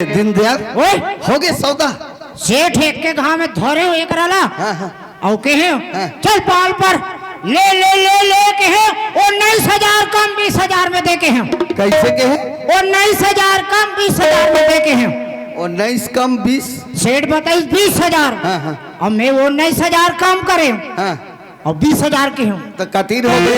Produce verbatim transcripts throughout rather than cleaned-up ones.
दीनदयाल, ओए! हो गे सौदा? सेठ एक के घाव में धरे हो एक रला। हाँ, हाँ। अउ कहे हो, हाँ। "चल पाल पर, ले, ले, ले, ले," कहे, "उन्नीस हजार कम बीस हजार में दे," कहे। कैसे कहे? "उन्नीस हजार कम बीस हजार में दे," कहे। उन्नीस कम बीस? सेठ बताइस बीस हजार। हाँ, हाँ। अब मैं उन्नीस हजार कम करे। हाँ। अउ बीस हजार के हूँ। त कतिर हो गे?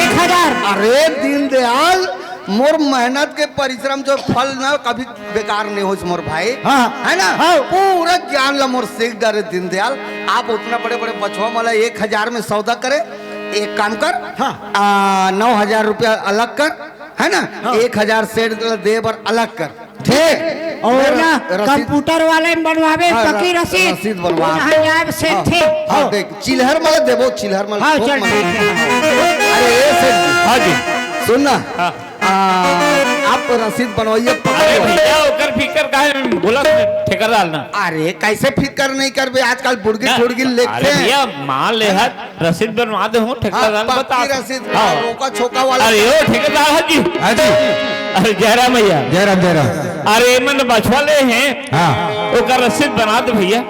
एक हजार। अरे दीनदयाल, मोर मेहनत के परिश्रम जो फल ना कभी बेकार नहीं होइस मोर भाई। हाँ। है ना? हाँ। पूरा ज्ञान ला मोर सीख डारे दीनदयाल। आप उतना बड़े बड़े बछवा मन ला एक हजार में सौदा करे, एक काम कर, हाँ। आ, नौ हजार रुपया अलग कर, है ना? हाँ। एक हजार सेठ ला दे बर अलग कर। ठीक। अउ ना, रसीद। कंप्यूटर वाले में बनवावे, हाँ, पक्की र-, रसीद। रसीद बनवा। वहाँ जाए से हाँ, ठीक। हाँ, देख, चिल्हर मन ला देबो, चिल्हर मन ला हाँ, थोक चल, मन ला। ठीक है। अरे, ए सेठ जी। हाँ जी। सुन ना। हाँ। आ, आप रसीद बनवाइए, पक्की अरे वाली। भैया, ओकर फिकर काहे बोला तूने, ठेकेदार ना? अरे, कैसे फिकर नहीं करबे, आजकल बुड़गी ना, ठुड़गी लेते अरे हैं। भैया, मान ले हट, रसीद बनवा दे हूँ, ठेकेदार हाँ, बता पक्की दे। रसीद, हाँ। रोका छोका वाला। अरे ओ ठेकेदार है जी। हाँ जी। अरे जयराम भैया। जयराम, जयराम। अरे एमन बछवा ले हैं। हाँ। ओकर रसीद बना दे भैया।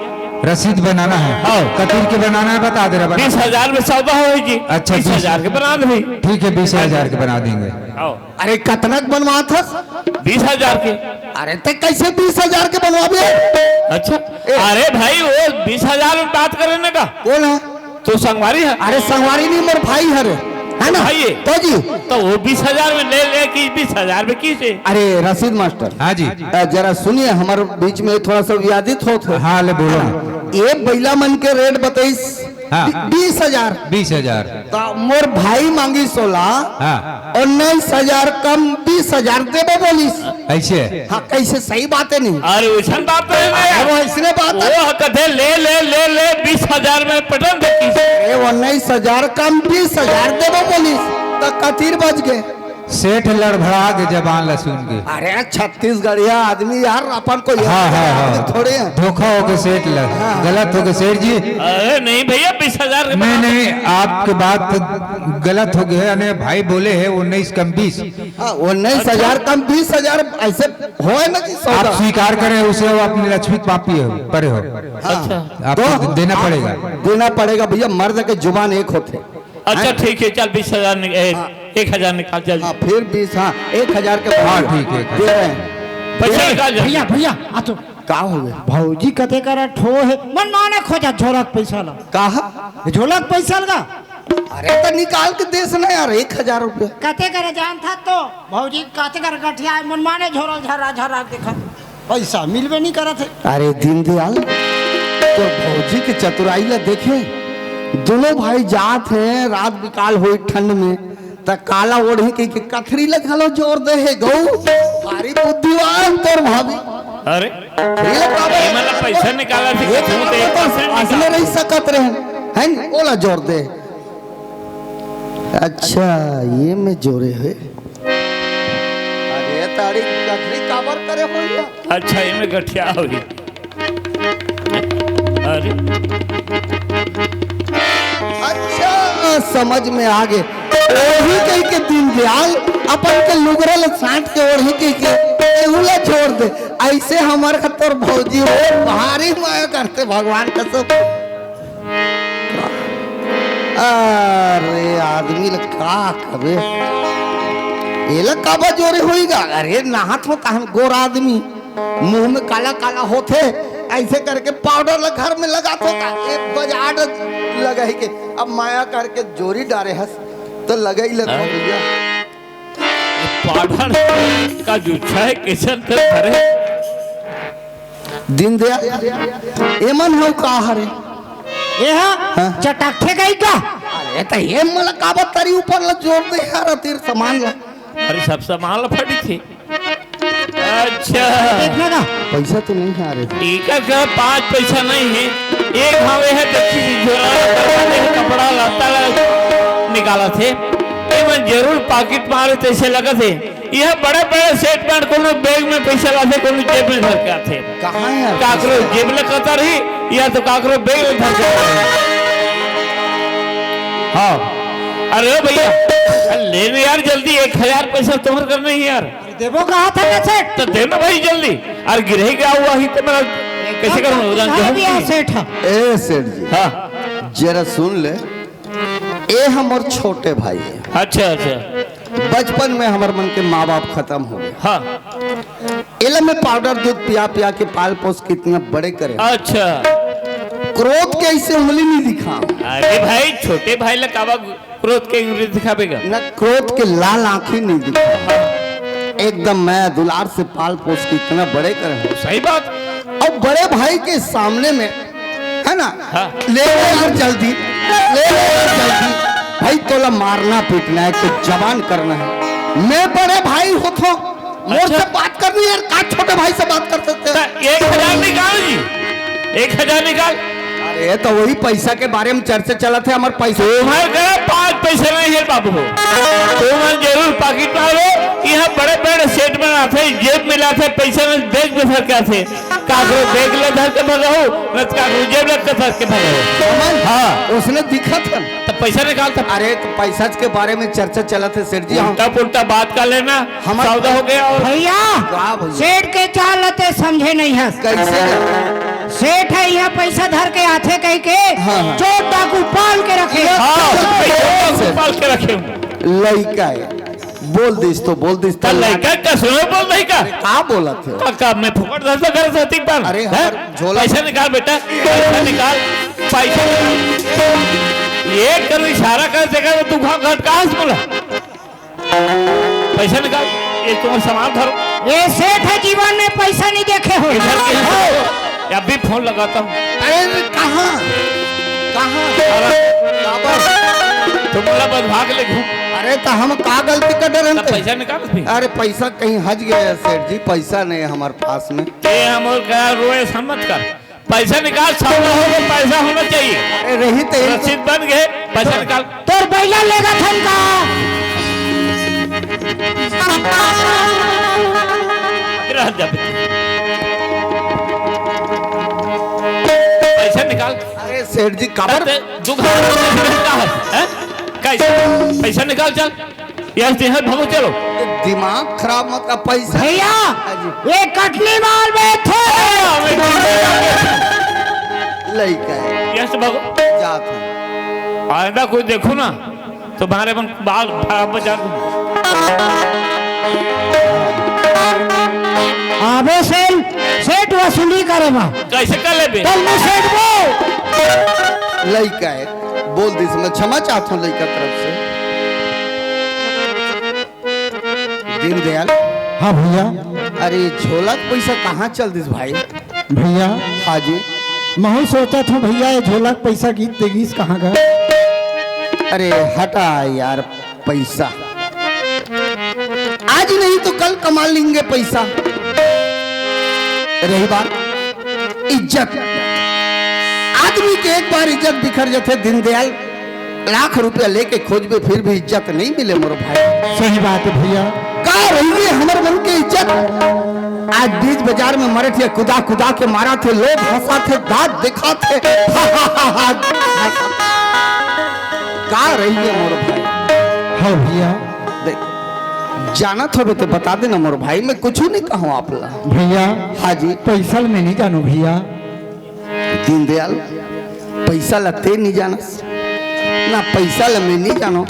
रसीद बनाना है। हाँ। कतिर के बनाना है, बता दे रहा, बना। बीस हजार में सौदा होई जी। अच्छा, बीस हजार के बना दे भाई। ठीक है, बीस हजार के बना देंगे। हाँ। अरे कतनक बनवात हस? बीस हजार के। अरे ते कैसे बीस हजार के बनवाबे? अच्छा। ए। अरे भाई, वो बीस हजार में बात करे ना का? कौन है? तो संगवारी है। अरे संगवारी नहीं, मोर भाई हरे, है ना? भाई है। तो जी। तो वो बीस हजार में ले ले कि बीस हजार में किसे? अरे रसीद मास्टर। हाँ जी। अ, जरा सुनिए, हमारे बीच में थोड़ा सा विवादित होत है। हाँ, ले बोलो ना। ये बैला मन के रेट बताइस हाँ। बी-, बीस हजार। बीस हजार। तो मोर भाई मांगिस ओला हाँ। उन्नीस हजार कम बीस हजार देबो बोलिस। ऐसे? हाँ, कैसे? सही बात है नहीं? अरे वैसन बात तो है ना यार। अरे वैसने बात है। वो कथे ले, ले, ले, ले, बीस हजार में पटन दे किसे। अरे उन्नीस हजार कम बीस हजार देबो बोलिस, तो कतिर बच गए? सेठ लड़भड़ा के जबान ला सुन के। अरे छत्तीसगढ़िया आदमी यार, अपन को ये हाँ, हाँ, हाँ। थोड़े हैं। धोखा हो गए सेठ ल-, हाँ। गलत हो गए सेठ जी। अरे नहीं भैया, बीस हजार के नहीं, बराबर। नहीं, आपके बात गलत हो गए, यानी भाई बोले हैं उन्नीस कम बीस। हाँ, उन्नीस हजार कम बीस हजार ऐसे होए ना जी सौदा। आप स्वीकार करें उसे, वो अपनी लक्ष्मी पापी हो, परे हो। हाँ। अच्छा। आपको तो देना आप पड़ेगा। देना पड़ेगा भैया, मर्द के जुबान एक होते। अच्छा, हैं? ठीक है, चल बीस हजार निक-, ए, हाँ। एक हजार निकाल, चल। हाँ, फिर बीस, हाँ, एक हजार के हाँ, बराबर। ठीक है, ठीक है। दे रहे हैं। पैसा निकाल जल्दी। भैया, भैया, आ तो। का हो गया? भौजी कथे करा ठो है, मनमाने खोजा झोरक पैसा ला। कहा? झोलक पैसा लगा। अरे तो निकाल के दे से ना यार, एक हजार रुपया। कथे करा जान था तो, भौजी कथे करा गठिया है, मनमाने झोरक झरा झरा देखा। पैसा मिलबे नहीं करत है। अरे दीनदयाल, तोर भौजी के चतुराई ला देखे, दोनों भाई जात हैं, रात बिकाल होई ठंड में, त काला ओढ़ी के, के कथरी ला घलो जोर दे हे गऊ, भारी बुद्धिवान तोर भाभी। अरे, ये ला काबर ये मतलब पैसा निकाला थी, ये कथरी काबर तो एक percent असले निकाला। रही सकत रहे, है नी? ओला जोर दे। अच्छा, ये में जोरे हे। अरे, ताड़ी कथरी काबर करे हो या? अच्छा, ये में गठिया होई। अरे। अच्छा, समझ में आ गे। ओही कही के दीनदयाल, अपन के लुगरा ल सांट के ओढ़ी कही के, एहू ला छोड़ दे। ऐसे हमर तोर भौजी हो, भारी माया करते भगवान कसम। अरे आदमी ल का कबे? एला काबर जोरे होई गा? अरे नहात हो तहन गोर आदमी, मुंह में काला काला होथे, ऐसे करके पाउडर ल घर में लगात हो का? ए बजार लगा ही के अब माया करके जोरी डारे हस त लगाई ले तो हाँ। भैया। पाउडर का जुच्छा है किशन के घरे। दीनदयाल, एमन हव का हरे? ए हा? हाँ। चटकथे गई का? अरे त ये मला काबर तरी ऊपर ला जोर दे यार, तेरे सामान ला। अरे सब सामान ला फटी थी। अच्छा। देखना का? पैसा तो नहीं है रे। ठीक है, का पाँच पैसा नहीं है। एक हवे है दक्षिण से झोला ला, कपड़ा लत्ता ला निकाला थे। ये मन जरूर पाकिट मारे तैसे लगत है। यह बड़े-बड़े सेठ मन कोनो बैग में पैसा लाथे, कोनो जेब में धर के आथे। कहाँ है यार काकरो पैसा? जेब ले कतर ही, या तो काकरो बैग में धर के आथे। हाँ। अरे ओ भैया, ले ले यार जल्दी, एक हजार पैसा तुम्हारे कर नहीं यार। देबो कहा था ना सेठ? तो देना भाई जल्दी। और गिरही गया हुआ ही तो मैं कैसे करूँ? एकदम उधर बुझा गेहूं दिया की। सेठ। ए सेठ जी, हाँ। जरा सुन ले, ए हमर छोटे भाई है। अच्छा, अच्छा। बचपन में हमर मन के माँ बाप खत्म हो गए। हाँ। एला मैं पाउडर दूध पिया पिया के पाल पोस के इतना बड़े करे। अच्छा। क्रोध के ऐसे उंगली नहीं दिखा। अरे भाई, छोटे भाई ला काबा क्रोध के उंगली दिखावेगा? ना, क्रोध के लाल आंखें नहीं दिखा। एकदम मैं दुलार से पाल पोस के इतना बड़े करे। सही बात। और बड़े भाई के सामने में, है ना? हाँ। ले ले यार जल्दी, ले ले यार जल्दी। भाई तोला मारना पीटना है, कुछ जबान करना है। मैं बड़े भाई होथों, मोर अच्छा। से बात करनी है यार, का छोटे भाई से बात कर सकते हैं? तो एक हजार निकाल जी, एक हजार निकाल। अरे तो वही पैसा के बारे में चर्चा चलत है, हमार पैसा। तुम्हारे करा पाँच पैसे नहीं है बाबू, तुम्हारे जरूर पाकिट में हो। यहाँ बड़े बड़े सेठ बनाते, जेब में लाते, पैसे में बैग में भर के आते। काकरो बैग ले धर के भगाओ, न काकरो जेब ले धर के भगाओ। समझ? हाँ। उसने दिखत है। तो पैसा निकाल तो। अरे तो पैसा के बारे में चर्चा चलत है सेठ जी, हम उल्टा पुल्टा बात कर लेना, हमार सौदा हो गया और भैया, वाह भैया। सेठ के चाल ते समझे नहीं है। कैसे? सेठ है यहाँ पैसा धर के आथे कह के हाँ, हाँ। चोर डाकू पाल के रखे। हाँ, भाई, चोर डाकू पाल के रखे हूँ। लइका है, बोल दिस तो, बोल दिस तो। तो लइका का सुनो, बोल नहीं का? का बोलत है? का, का मैं फुकट धंधा करत हती पर? अरे, हैं? हमार झोला पैसा निकाल बेटा, पैसा निकाल, पैसा निकाल। ये करो इशारा कर देगा तो तू खा घट कहाँ से बोला? पैसा निकाल, ये तुम्हारा सामान धरो। ये सेठ है, जीवन में पैसा नहीं देखे हो। इधर के हैं, अभी फोन लगाता हूँ। अरे, अरे, कहाँ? कहाँ? अरे, बाबा, तुम बोला बस भाग ले घूम। अरे, तो हम का गलती कर डरे तब थे? पैसा निकाल भी। अरे, पैसा कहीं हज गया है सेठ जी, पैसा नहीं है हमारे पास में। ये हम और क्या रोए, ऐसा मत कर। पैसा निकाल, सौदा हो गया, पैसा होना चाहिए। अरे, रही तो यही रसीद बन गए, पैसा निकाल। तोर बैला लेगा थन का? रह जा बे। पैसा निकाल। अरे सेठ जी, काबर? अरे, दुकान में पैसा मिलता है, हैं? कैसे? पैसा निकाल, चल। यस, जी, हाँ, भागो, चलो। दिमाग खराब मत कर, पैसा। भैया, हाँ जी। ये कटनी माल में थे। हाँ, मैं लइका है। यस, भागो। जात हूँ। आइंदा कोई देखो ना, तुम्हारे मन बाल खराब बजा दूँ। आबे सेल, सेठ वसूली करे बा। कैसे कर लेबे? कल में सेठ वो। लइका है, बोल दिस, मैं क्षमा चाहत हूँ लइका तरफ से। दीनदयाल। हाँ भैया। अरे, झोला के पैसा कहाँ चल दिस भाई? भैया। हाँ जी। महू सोचत हूँ भैया, ये झोला के पैसा गीत ते गीस कहाँ गा? अरे, हटा यार, पैसा आज नहीं तो कल कमा लेंगे पैसा। रही बात इज्जत, आदमी के एक बार इज्जत बिखर जाथे दीनदयाल, लाख रुपया लेके खोजबे, फिर भी इज्जत नहीं मिले मोर भाई। सही बात है भैया। का रही है हमर मन के इज्जत? आज बीच बाजार में मरत या कुदा कुदा के मारा थे, लोग हंसा थे, दांत दिखा थे। का रही है मोर भाई? हाँ भैया। देख, जानत होबे तो बता देना मोर भाई, मैं कुछ नहीं कहूँ आप ला। भैया। हाँ जी। पैसा ल मैं नहीं जानू भैया। दीनदयाल, पैसा ला ते नहीं जानस, ना पैसा ला मैं नहीं जानो।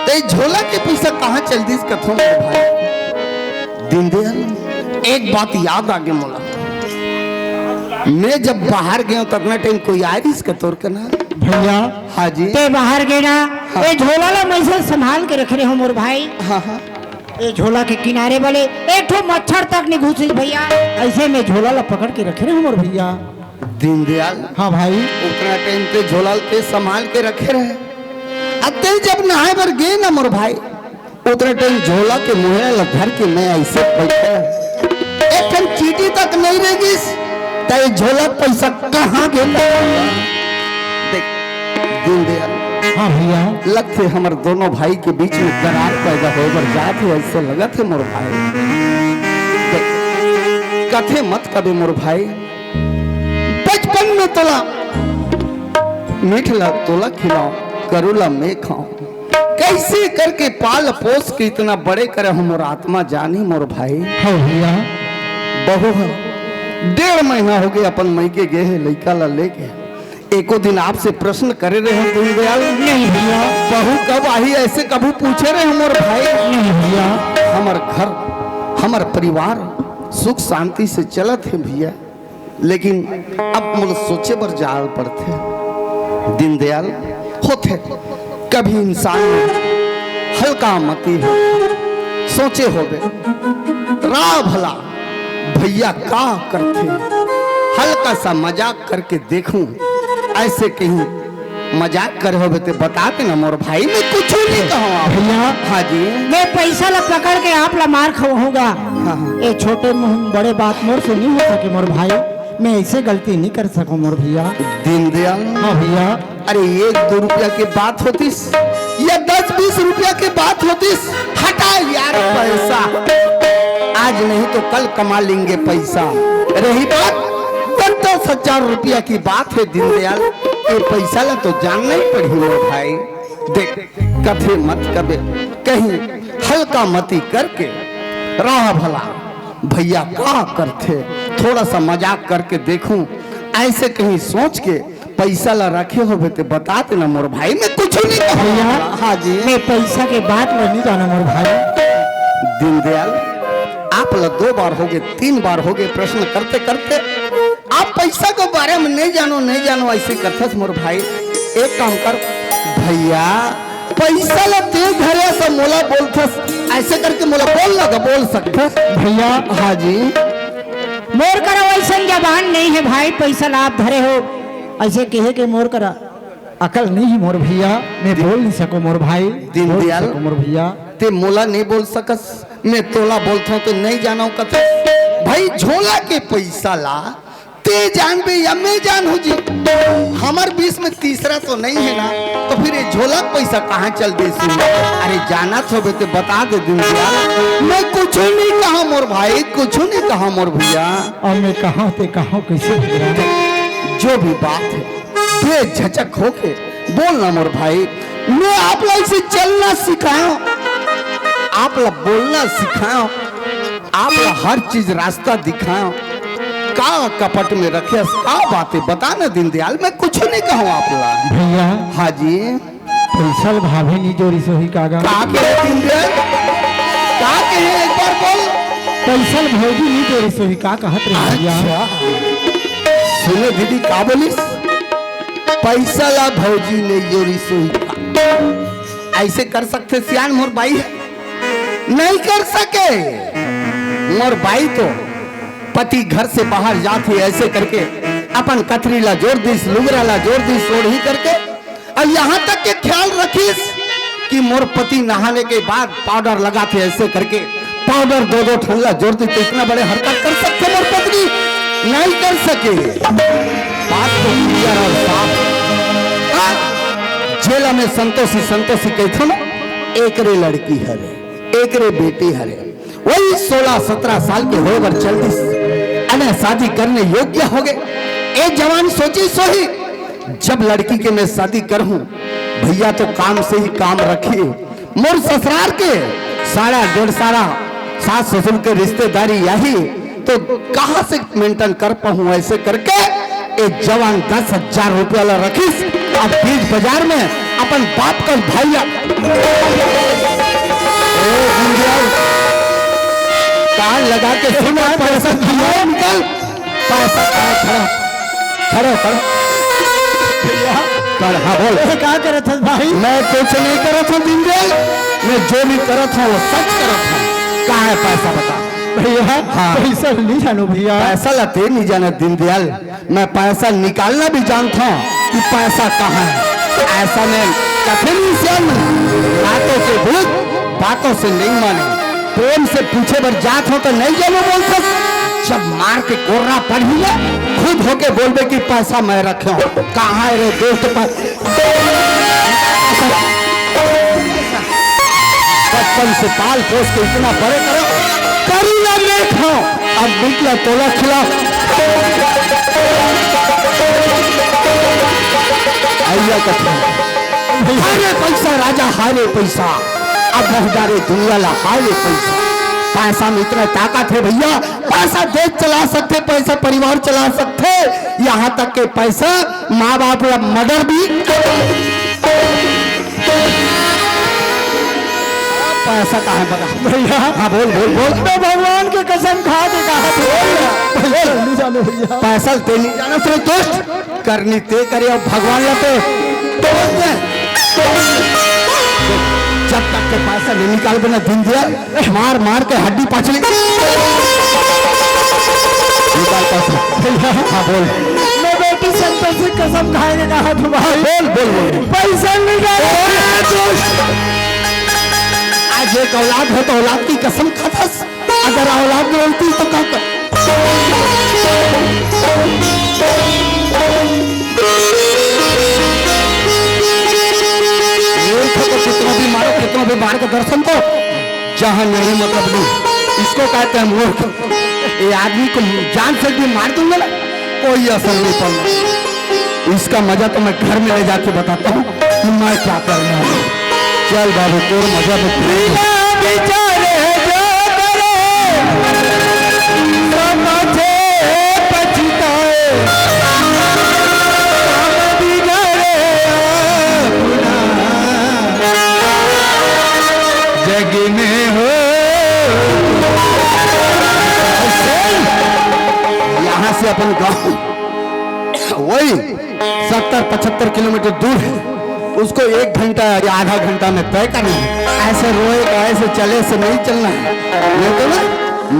ते झोला के पैसा कहाँ चल दिस कथों मोर भाई? दीनदयाल, एक बात याद आ गया मोला। मैं जब बाहर गया ततना टाइम कोई आ रही इसका तोर के ना। भैया। हाँ जी। ते बाहर गए ना, हाँ। ये झोला ला मैं से संभाल के रख रहे हो मोर भाई। हाँ, हाँ। ए झोला के किनारे वाले एक ठो मच्छर तक नहीं घुसिस भैया, ऐसे में झोला ला पकड़ के रखे रहे हमर भैया। दीनदयाल। हाँ भाई। उतना टाइम ते झोला ते संभाल के रखे रहे, अब ते जब नहाए बर गए ना मोर भाई, उतना टाइम झोला के मुहरा ला धर के मैं ऐसे बैठे, एक ठन चीटी तक नहीं रह गिस, ते झोला पैसा कहाँ गे? देख, दीनदयाल। हाँ भैया। लगथे हमर दोनों भाई के बीच में दरार पैदा होए बर जात हे, ऐसे लगत हे मोर भाई। देख, कथे मत कबे मोर भाई, बचपन में तोला मीठ ला तोला खिलाओ, करू ला मैं खाओ। ऐसे करके पाल पोस के इतना बड़े करे हो मोर आत्मा जानी मोर भाई। हाँ भैया। बहू ह डेढ़ महीना हो गए अपन मइके गे हे लइका ला लेके। एको दिन आपसे प्रश्न करे रहे हो दीनदयाल? नहीं भैया। बहू कब आही ऐसे कभू पूछे रहे हो मोर भाई? नहीं भैया। हमर घर, हमर परिवार सुख शांति से चलत हे भैया, लेकिन अब मोला सोचे बर जाल पड़थे। दीनदयाल, होथे कभी इंसान में हल्का मती हो, सोचे होबे, राह भला भैया का करथे, हल्का सा मजाक करके देखूं, ऐसे कहीं मजाक करे होबे ते बता देना मोर भाई, मैं कुछ नहीं कहूँ आप। भैया। हाँ जी। मैं पैसा ला पकड़ के आप ला मार खवाऊंगा। हाँ, हाँ। ये छोटे मुंह बड़े बात मोर से नहीं हो सके मोर भाई, मैं ऐसे गलती नहीं कर सकूं मोर भैया। दीनदयाल। हाँ भैया। अरे एक दो रुपया के बात होतिस या दस बीस रुपया के बात होतिस, हटा यार पैसा, आज नहीं तो कल कमा लेंगे पैसा। रही बात दस दस हजार रुपया की बात है दीनदयाल, ये पैसा ला तो जानना ही पड़ी मोर भाई। देख, कथे मत कबे, कहीं हल्का मती करके राह भला भैया का करथे, थोड़ा सा मजाक करके देखूं, ऐसे कहीं सोच के पैसा ला रखे होबे ते बता देना मोर भाई, मैं कुछ नहीं कहूँ। भैया, हाँ जी। मैं पैसा के बात में नहीं जाना मोर भाई। दीनदयाल, आप ला दो बार हो गए, तीन बार हो गए प्रश्न करते करते, आप पैसा के बारे में नहीं जानो, नहीं जानो, ऐसे करथस मोर भाई। एक काम कर भैया, पैसा ला ते धरे से मोला बोलथस, ऐसे करके मोला बोल लगा, बोल सकथस। भैया। हाँ जी। मोर करा वैसन जबान नहीं है भाई, पैसा ला आप धरे हो, ऐसे कहे के मोर करा अकल नहीं है मोर भैया, मैं बोल नहीं सको मोर भाई, बोल नहीं दीनदयाल। सको मोर भैया। ते मोला नहीं बोल सकस, मैं तोला बोलथों तो नहीं जानो कथस। भाई झोला के पैसा ला ते जानबे या मैं जानहूं जी, हमर बीच में तीसरा तो नहीं है ना, तो फिर ये झोला के पैसा कहाँ चल देसु? अरे जानत होबे ते बता दे दीनदयाल, मैं कुछ नहीं कहा मोर भाई, कुछ नहीं कहा मोर भैया। अब मैं कहा ते कहा कैसे भैया? जो भी बात है बेझिझक होके बोलना मोर भाई, मैं आप ला इसे चलना सिखायो, आप ला बोलना सिखायो, आप ला हर चीज रास्ता दिखायो। का कपट में रखेस, का बातें बताना दीनदयाल, मैं कुछ नहीं कहूँ आप ला। भैया। हाँ जी। पैसा ल भाभी नहीं जोरिस होही का गा? का कहे दीनदयाल? का कहे एक बार बोल। पैसा ल भौजी नहीं जोरिस होही का कहत रहे भैया? अच्छा। सुने दीदी का बोलिस? पैसा ला भौजी नहीं जोरिस होही का? ऐसे कर सकथे सियान मोर बाई है? नहीं कर सके। मोर बाई तो पति घर से बाहर जात ही ऐसे करके अपन कथरी ला जोर दिस, लुगरा ला जोर दिस, ओढ़ी करके, और यहाँ तक के ख्याल रखिस कि मोर पति नहाने के बाद पाउडर लगाथे ऐसे करके, पाउडर दो दो ठन ला जोर दिस, तो इतना बड़े हरकत कर सकथे मोर पत्नी? नहीं कर सके। बात तो क्लियर और साफ है। हाँ? जेला में संतोषी, संतोषी कहथन, एकरे लड़की हरे, एकरे बेटी हरे। वही सोलह सत्रह साल के होए बर चल दिस, अने शादी करने योग्य हो गए। ए जवान सोचिस होही, जब लड़की के मैं शादी करहूं, भैया तो काम से ही काम रखी। मोर ससुरार के सारा डेढ़ सारा सास ससुर के रिश्तेदारी यही, तो कहां से मेंटेन कर पाऊं? ऐसे करके ए जवान दस हजार रुपया ला रखिस, अब बीच बाजार में अपन बाप का भाई ला, ए गुंजिया, कान लगा के सुन, पैसा कमाओ, निकल, पैसा कमाओ, खड़ा, खड़ा, खड़ा। भैया। कर, हाँ, बोल। ए, का करत हस भाई? मैं कुछ नहीं करत हूँ, दीनदयाल। मैं जो भी करत हूँ, वो सच करत हूँ। कहाँ है पैसा, बता। भैया, हाँ। पैसा नहीं जानो भैया। पैसा ला ते नहीं जाना, दीनदयाल। मैं पैसा निकालना भी जानता हूँ कि पैसा कहाँ है। ऐसा में कठिन विषय में बातों के भूत बातों से नहीं माने। प्रेम से पूछे बर जात हो तो नहीं जानो बोलथस। जब मार के कोर्रा पड़ही ना, खुद होके बोलबे कि पैसा मैं रखे हूँ। कहाँ है रे दोस्त पर? बचपन से पाल पोस के इतना बड़े करो, करी ना मैं खाओ, अब निकला तोला खिलाओ। आइया कथा। हाय रे पैसा राजा, हाय रे पैसा, अब बहुत डारे दुनिया ला, हाय रे पैसा। पैसा में इतना ताकत है भैया, पैसा देश चला सकथे, पैसा परिवार चला सकथे, यहाँ तक के पैसा माँ बाप ला मर्डर भी। पैसा कहाँ है बता? भैया। हाँ, बोल, बोल, बोल। मैं भगवान के कसम खा के कहा था। बोल, बोल। जल्दी जानो भैया। पैसा तें नहीं जाना तेरे दोस्त, करनी तें करे अउ भगवान ला तो दोस्त है। जब तक के पैसा नहीं निकालबे ना दिन दिया, मार मार के हड्डी पसली। निकाल पैसा। हाँ, बोल। मैं बेटी संतोषी कसम खाए के कहा था भाई। बोल, बोल, बोल। पैसा निकाल। अरे दोस्त, आज एक औलाद हो तो औलाद की कसम खाथस, अगर औलाद नहीं होती तो का कर? मूर्ख को कितना भी मारो, कितना भी मार के दर्शन को, जहाँ नहीं मतलब नहीं, इसको कहते हैं मूर्ख। ये आदमी को जान से भी मार दूंगा ना, कोई असर नहीं पड़ना। इसका मजा तो मैं घर में ले जाके बताता हूँ कि मैं क्या करना है। चल बाबू, तोर मजा तो बिना विचारे जो करे, समझे पछताए। काम बिगाड़े अपना, जग में हो। यहाँ से अपन गाँव वही सत्तर पचहत्तर किलोमीटर दूर है, उसको एक घंटा या आधा घंटा में तय करना है। ऐसे रोए का, ऐसे चले से नहीं चलना है, नहीं तो ना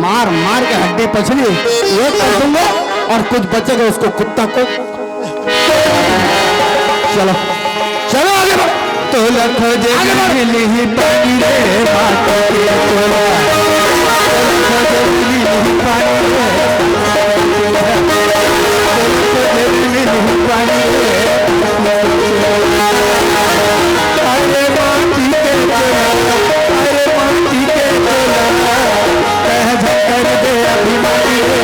मार मार के हड्डी पसली ये कर दूंगा, और कुछ बचेगा उसको कुत्ता को। चलो, चलो आगे बढ़ो। तो लखो जे आगे बढ़ो। मिली पानी रे बात के तोला। तो लखो जे मिली पानी रे। अरे माटी के तोला, अरे माटी के तोला, कह झंकर दे अभिमानी रे।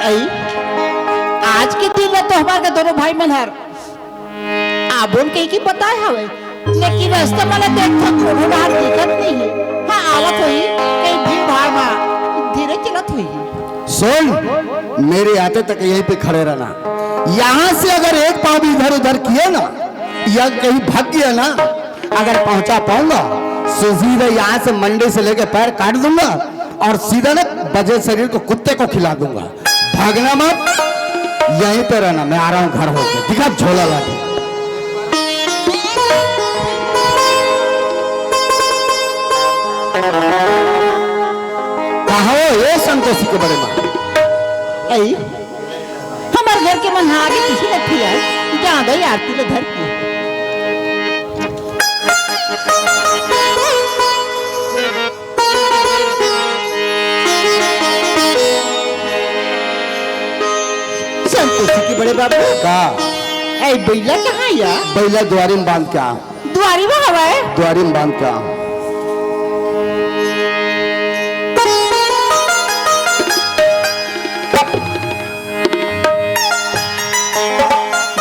अई, आज के दिन ला तो हमार के दोनों भाई मन हर आबोन कहि के बताए हवे, लेकिन रस्ता म ला देखथन कोनो डहर दिखत नइ हे। हाँ, आवत होही, कहीं भीड़ भाड़ म धीरे चलत होही। सुन, मेरे आते तक यहीं पे खड़े रहना। यहाँ से अगर एक पाँव भी इधर उधर किए ना, या कहीं भाग गया ना, अगर पहुंचा पाऊंगा, तो सीधे यहाँ से मंडी से लेके पैर काट दूंगा और सीधा ना बजे शरीर को कुत्ते को खिला दूंगा। भागना मत, यहीं पे रहना, मैं आ रहा हूँ घर होके। दिखा झोला ला के। कहा हो ये संतोषी के बड़े माँ? आई, हमार घर के मन ह आगे पीछे लगथे यार, जादा ही आरती ले धर के। संतोषी के बड़े बाबू। का? ए, बइला कहाँ या? बइला दुआरी में बांध के आ। दुआरी में हवय? दुआरी में बांध के आ।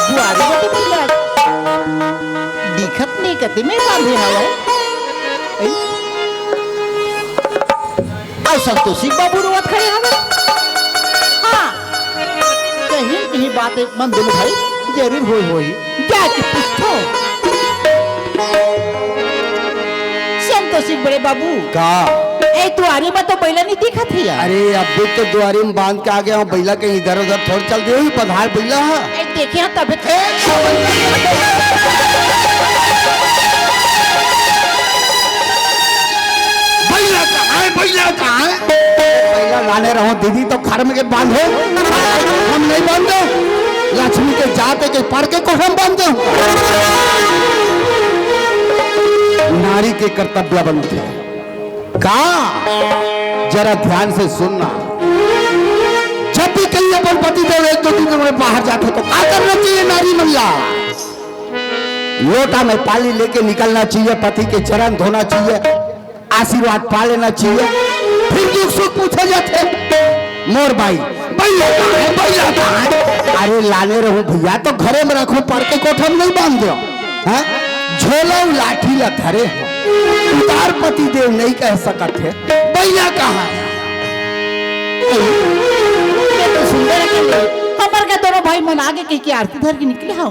दुआरी में तो बइला दिखत नहीं, कते में बांधे हवय? ए? अउ संतोषी बाबू रोवत खड़े हवे। हाँ, कहीं न कहीं बात मन दुनों भाई जरूर होय होही, जाके पूछथों। संतोषी बड़े बाबू। का? ए, दुआरी में तो बइला नहीं दिखत ही यार। अरे, अभी तो दुआरी में बांध के आ गया हूँ, बइला कहीं इधर उधर थोड़ चल दिए, पधार बइला है। ए, देखे हैं तब। ए, बइला कहाँ है, बइला कहाँ है? बइला लाने रहो दीदी, तो घर में के बांधो, हम नहीं बांधो। लक्ष्मी के जाते के पर के कोठा में बांधो। नारी के कर्तव्य बनथे। का? जरा ध्यान से सुनना। जब भी कहीं अपन पति देव एक दो दिन में बाहर जाते तो का करना चाहिए नारी मन ला? लोटा में पानी लेके निकलना चाहिए, पति के चरण धोना चाहिए, आशीर्वाद पा लेना चाहिए, फिर दुख सुख पूछे जाते। मोर बाई, बइला कहाँ है, बइला कहाँ है? अरे लाने रहूं भइया, तो घरे में रखो, पर के कोठा में नहीं बांध दो। हैं? झोला अउ लाठी ला धरे हो, उतार पति देव नहीं कह सकत हे, बइला कहाँ है? ये तो सुंदर है, हमर का दोनों भाई मन आगे कह के आरती धर के निकले हो।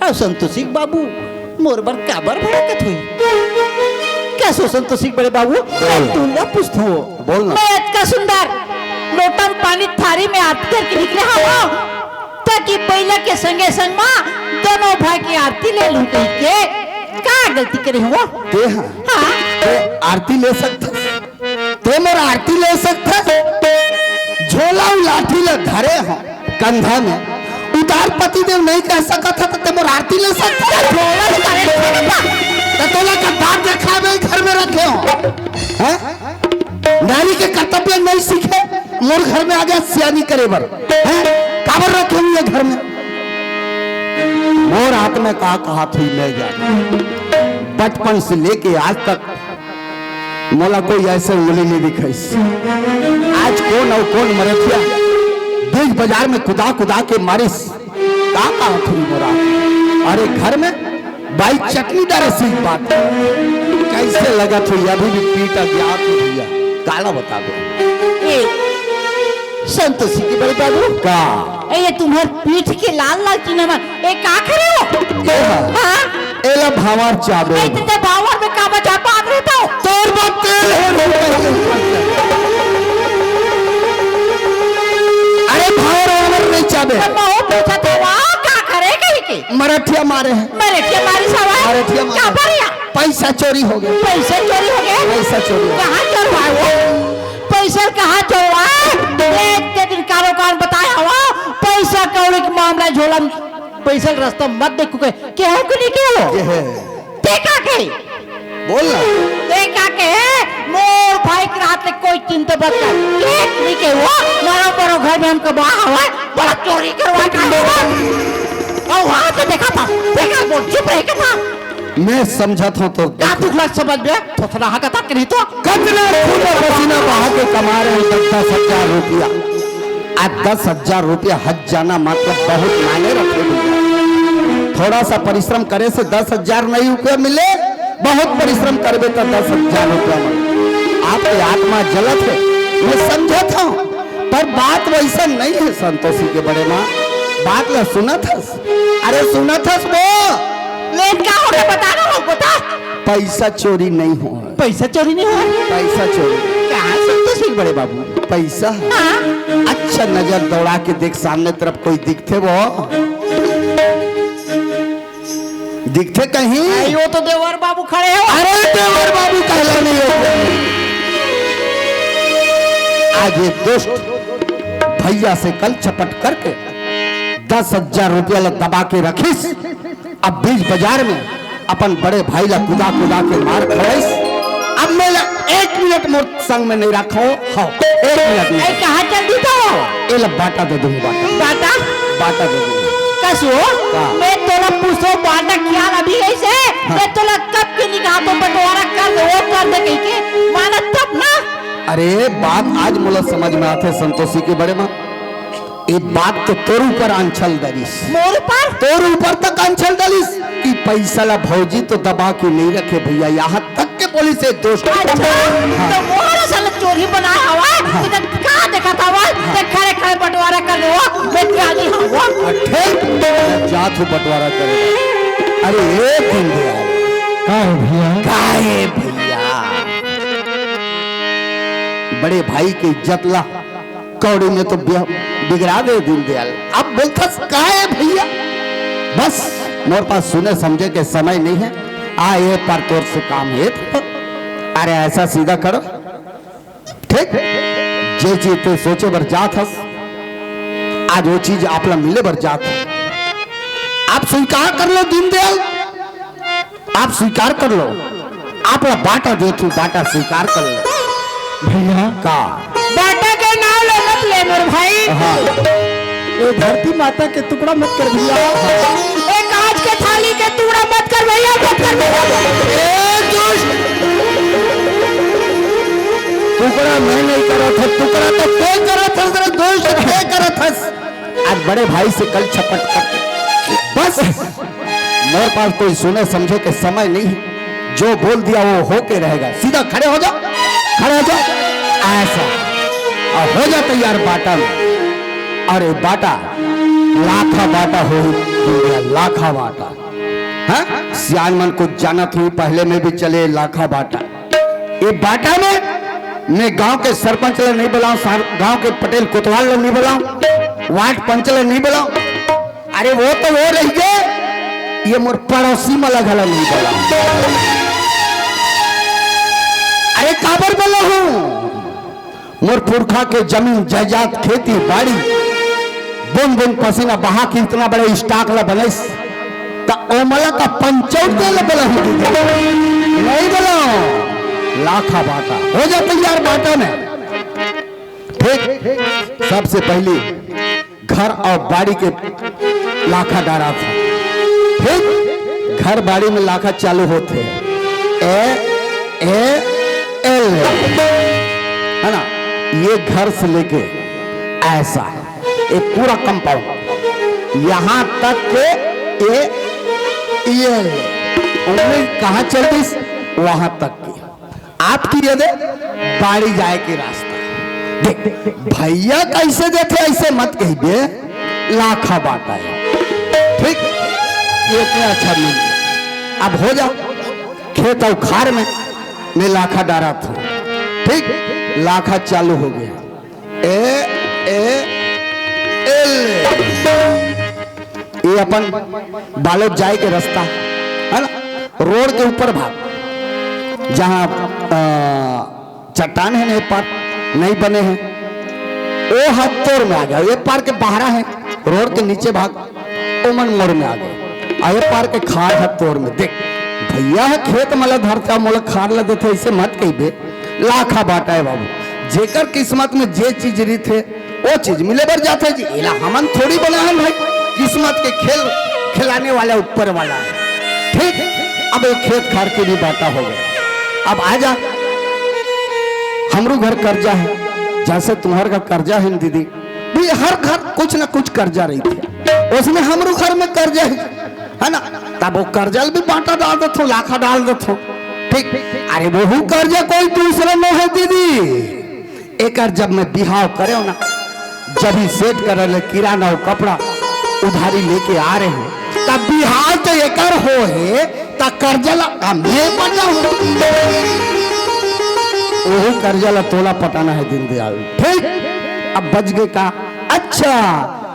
अउ संतोषी के बाबू, मोर बर काबर भड़कत होही? कइसे संतोषी के बड़े बाबू? बोल। मैं तुमला पूछत हूँ। बोल ना। मैं अतका सुंदर लोटा म पानी थारी में आरती धर के निकले हवं, ताकि बइला के संगे संग मा दोनों भाई के आरती ले लूं कहिके। का गलती करे हवं? ते हा। हाँ। ते आरती ले सकथस। ते मोर आरती ले सकथस? झोला अउ लाठी ल धरे हंव कंधा में, उतार पति देव नहीं कह सकत ह, त ते मोर आरती ले सकथस? झोला ल धरे हंव। त तोला का दांत देखावे घर में रखे हंव? हैं? नारी के कर्तव्य नहीं सीखे, मोर घर में आ गया सियानी करे बर। हैं? काबर रखे हंव ये घर में? मोर आत्मा का कहा थी मैं जाने। बचपन से लेके आज तक मोला कोई ऐसे उंगली नहीं दिखाइस। आज कोन अउ कोन मरथिया बीच बाजार में कुदा कुदा के मारिस। का कहा थी मोरा? अरे घर में बाई चटनी डारे सी बात। कइसे लगत होही अभी भी पीट अज्ञात होही भइया। काला बता दो। ए, संतोषी के बड़े बाबू। का? ए, ये तुम्हर पीठ के लाल लाल चिन्ह मन, ए, का करे हो? ए हा। हाँ? एला भांवर चाबे। ए, ते भांवर में का मजा पात रहता हो? तोर बात तेल है रे। अरे भांवर वांवर नहीं चाबे। तो मैं वो पूछत हंव, का करे कहिके? मरठिया मारे हैं। मरठिया मारे सवाल। मरठिया मारे। का पर या? पइसा चोरी हो गे। पइसा चोरी हो गे? पइसा चोरी हो गे। कहाँ चोरवाए वो? पइसा कहाँ चोरवाए? एक के दिन कारोबार बताए हवं, पइसा कौड़ी के मामला झोला म, पइसा के रास्ता मत देखो के, केहू के नहीं केहू। ये है। ते का के? बोल ना। ते का के? मोर भाई के रात ले कोई चिंता मत कर। एक नहीं केहू, मरो मरो घर में हम कमा हवय, बड़ा चोरी करवा के हवय। अउ वहाँ से देखा था, देखा वो चुप रह के था। मैं समझत हंव तो का दुख लग समझ में? थोथना हा कथा करी तो। कतना खून पसीना बहा के कमा रहे हैं दस दस हजार रुपया। आ दस हजार रुपया हज जाना मतलब बहुत मायने रखे भइया। थोड़ा सा परिश्रम करे से दस हजार नहीं रुपया मिले, बहुत परिश्रम करबे तो दस हजार रुपया मिले। आपके आत्मा जलत है, मैं समझत हंव, पर बात वइसन नहीं है संतोषी के बड़े माँ। बात ला सुनत हस? अरे सुनत हस वो? लेकिन का हो गया बता ना, वो बता। पइसा चोरी नहीं हो। पइसा चोरी नहीं हो? पइसा चोरी। कहाँ से तो सीख बड़े बाबू? पइसा? हाँ। अच्छा नजर दौड़ा के देख सामने तरफ कोई दिखथे वो? दिखथे कहीं? अरे वो तो देवर बाबू खड़े हो। अरे देवर बाबू कहला नहीं हो। आज ये दुष्ट भइया से कल छपट करके दस हजार रुपया ला दबा के रखिस। अब बीच बाजार में अपन बड़े भाई ला कुदा कुदा के मार खवाइस। अब मैं ला एक मिनट मोर संग में नहीं रखो। हाँ, एक मिनट नहीं। ए, कहाँ चल दी तो? ए ला बाटा दे दूंगा, बाटा। बाटा? बाटा दे दूंगा। कसो, का? मैं तोला पूछो बाटा क्या अभी ऐसे? हाँ। मैं तोला कब के निकाह तो बंटवारा कर दे, वो कर दे कहिके। माना तब ना। अरे, बात आज मोला समझ में आथे संतोषी के बड़े माँ। ए बात तो तोर ऊपर आंचल दलिस। मोर ऊपर? तोर ऊपर तक आंचल दलिस कि पइसा ला भौजी तो दबा के नहीं रखे भइया, यहाँ तक के बोलिस ए दुष्ट। अच्छा, हाँ। तो मोर असल चोरी बनाए हवा, हाँ। तो जब का देखत हवा, हाँ। तो खड़े खड़े बंटवारा कर दे वो, मैं गाली हवा। अठे, जात हूँ बंटवारा करे। अरे ए दीनदयाल। का है भइया? का है भइया? बड़े भाई के इज्जत ला कौड़ी में तो बिया-, बिगड़ा दे दीनदयाल। अब बोलथस का है भैया, बस मोर पास सुने समझे के समय नहीं है। आ ये पर तोर से काम है। अरे ऐसा सीधा करो, ठीक? जे चीज ते सोचे बर जात हस, आज वो चीज आप ला मिले बर जात है। आप स्वीकार कर लो दीनदयाल, आप स्वीकार कर लो, आप ला बाटा देथंव, बाटा स्वीकार कर लो। भैया, का? बाटा के नाम ले मत ले मोर भाई। हाँ। ए धरती माता के टुकड़ा मत कर भैया। ए कांच के थाली के टुकड़ा मत कर भैया, मत कर भैया। ए दुष्ट! टुकड़ा मैं नहीं करत हंव, टुकड़ा तो तैं करत हस रे दुष्ट, तैं करत हस। आज बड़े भाई से कल छपट कर। बस, मोर पास कोई सुने समझे के समय नहीं है। जो बोल दिया वो होके रहेगा। सीधा खड़े हो जाओ, खड़े हो जाओ, ऐसा। और हो जा तैयार बाटा में। अरे बाटा, लाखा बाटा हो, लाखा बाटा। हाँ? सियान मन कुछ जानत नहीं, पहले में भी चले लाखा बाटा। ये बाटा में मैं गांव के सरपंच ला नहीं बुलाऊं, सार-, गांव के पटेल कोतवाल ला नहीं बुलाऊं, वार्ड पंच ला नहीं बुलाऊं। अरे वो तो वो रह गए, ये मोर पड़ोसी मन ला घला नहीं बुलाऊं। अरे काबर बुलाहूं? मोर पुरखा के जमीन जायदाद, खेती बाड़ी, बूंद बूंद पसीना बहा के इतना बड़े स्टॉक ला बनेस, त ओमला का पंचौते ला बोला हूँ? नहीं बोला। लाखा बाटा हो जा तैयार बाटा में। ठीक, सबसे पहली घर और बाड़ी के लाखा डारा था। ठीक, घर बाड़ी में लाखा चालू होते, ए, ए, एल, है ना? ये घर से लेके ऐसा, ये पूरा कंपाउंड, यहाँ तक के ये, ये उम्मीद कहाँ चल रही, वहां तक की। आपकी ये दे बाड़ी जाए के रास्ता। देख, भैया कैसे देथे, ऐसे मत कहिबे, लाखा बाटा है। ठीक, ये इतना अच्छा मिल। अब हो जाओ खेत और खार में, मैं लाखा डारा था। ठीक, लाखा चालू हो गया। ए, ए, एल। ये अपन बालोद जाए के रास्ता है ना, रोड के ऊपर भाग, जहाँ, अ, चट्टान है ना, ये पार नहीं बने हैं, वो हाथ तोर में आ गया। ये पार के बहरा है, रोड के नीचे भाग, ओमन मोर में आ गए। आ ये पार के खार हाथ तोर में। देख, भैया है खेत मला धरता, मोला खार ला देथे, ऐसे मत कहिबे। लाखा बाटा है बाबू, जेकर किस्मत में जे चीज रहिथे, वो चीज मिले बर जाथे जी। एला हमन थोड़ी बनाए हन भाई, किस्मत के खेल खिलाने वाला ऊपर वाला है। ठीक, अब एक खेत खार के भी बाटा हो गया। अब आ जा, हमरो घर कर्जा है, जैसे तुम्हार का कर्जा है न दीदी, भी हर घर कुछ ना कुछ कर्जा रहिथे, उसमें हमरो घर में कर्जा है, है ना? तब वो कर्जा भी बाटा डाल देथो, लाखा डाल देथो। ठीक, अरे वहू कर्जा कोई दूसरा नहीं है दीदी, एकर जब मैं बिहाव करे ना, जब ही सेठ करा ले किराना और कपड़ा उधारी लेके आ रहे हैं, तब बिहाव तो एकर हो है, त कर्जा ला हमें पटाहूं। ओहू कर्जा ला तोला पटाना है दीनदयाल। ठीक, अब बच गए का? अच्छा,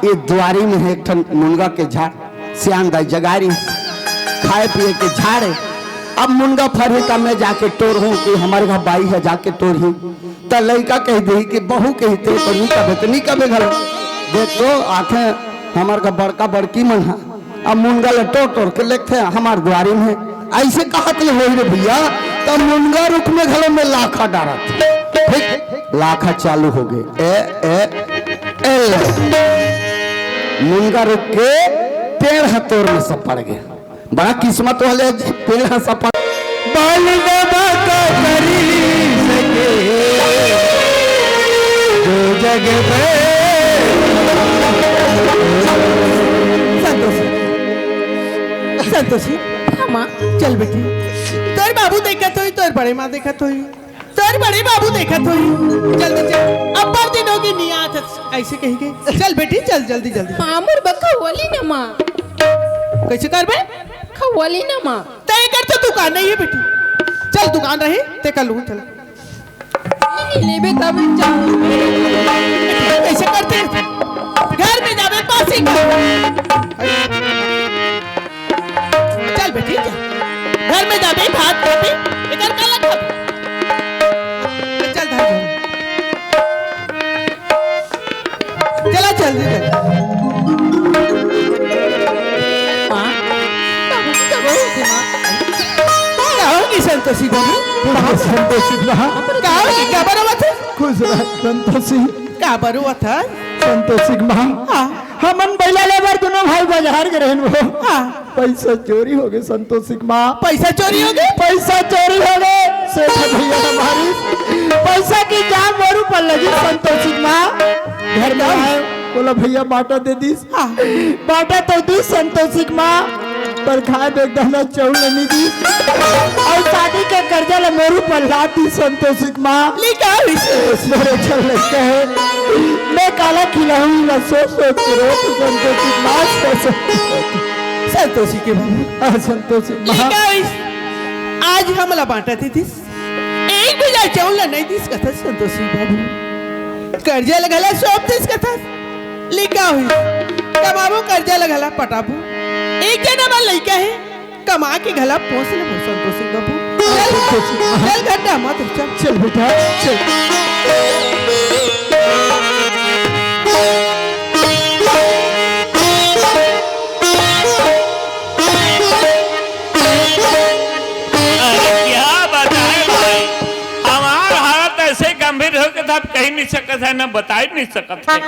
ये दुआरी में है एक ठन मुनगा के झाड़, सियान दाई जगारी, खाए पिए के झाड़ है। अब मुनगा फरही त मैं जाके टोरहूं कि हमर घर बाई है, जाके टोरही। त लइका कह दही कि बहू कहिथे तो नी कबे, तो नी कबे घलो। देख तो आथे हमर का बड़का बड़की मन हा, अब मुनगा ल टोर टोर के लेगथे हमर दुआरी में, ऐसे कहत ले होई रे भैया। त मुनगा रुख में घलो में लाखा डारत, ठीक, लाखा चालू हो गए। ए, ए, ए ले। मुनगा रुख के पेड़ ह तोर में सब पड़ गए। बड़ा किस्मत वाले पेड़ ह सफल। बाल बाबा का करी सके जो जग में। संतोषी, संतोषी, हाँ माँ। चल बेटी, तोर बाबू देखत होई, तोर बड़े माँ देखत होई। तोर बड़े बाबू देखत होही, जल्दी चल, अब्बड़ दिन होगे नी आत हस, ऐसे कहिके। चल बेटी, चल जल्दी जल्दी। हाँ, मोर बर खवली न माँ। कैसे करबे? खवली न माँ। तै कर तो दुकान नहीं है बेटी, चल दुकान रही, ते कर लूँ, चल। लेबे तब जाओ। कइसे करथे? घर में जाबे पासी का। चल बेटी, चल। घर में जाबे, भात खाबे, एकर का लगत? चल, धर, धर। चला, चल रे, चल। माँ, बाबूजी, बाबूजी, माँ। का होगे संतोषी बाबू? का होगे संतोषी माँ? का होगे, काबर रोवत हस? खुश रह संतोषी। काबर रोवत हस? संतोषी माँ। हाँ। हमन बइला ले बर दुनों भाई बाजार गे रहेन वो। हाँ। पइसा चोरी होगे संतोषी माँ। पइसा चोरी होगे? पइसा चोरी होगे। सेठ भइया हमारी पइसा के जाम मोर ऊपर लगिस संतोषी माँ। घर में आए, बोला भइया बाटा दे दिस। हाँ। बाटा तो दिस संतोषी माँ, पर खाए बर एक दाना चाउर नइ दिस। अउ शादी के करजा ल मोर ऊपर लाद दिस संतोषी माँ। ले का होइस? मोर एक झन लइका हे, मैं काला खिलाहूँ, एला सोच सोच के रोवत हँव संतोषी माँ, सोच सोच के। संतोषी के बाबू। हाँ, संतोषी माँ। ले का होइस? आज हमला बाटा दे दिस, एक बीघा चाउर ल नइ दिस कथस संतोषी बाबू। करजा ल घला सौंप दिस कथस। ले का होइस? कमाबो, करजा ल घला पटाबो। एक झन हमर लइका हे, कमा के घला पोस लेबो संतोषी बाबू। चल, चल घंटा मत चल। चल बेटा, चल। अरे क्या बताएं भाई, हमार हालत अइसे गंभीर हो गे, अब कहि नइ सकत हन, न बताए नइ सकत हन।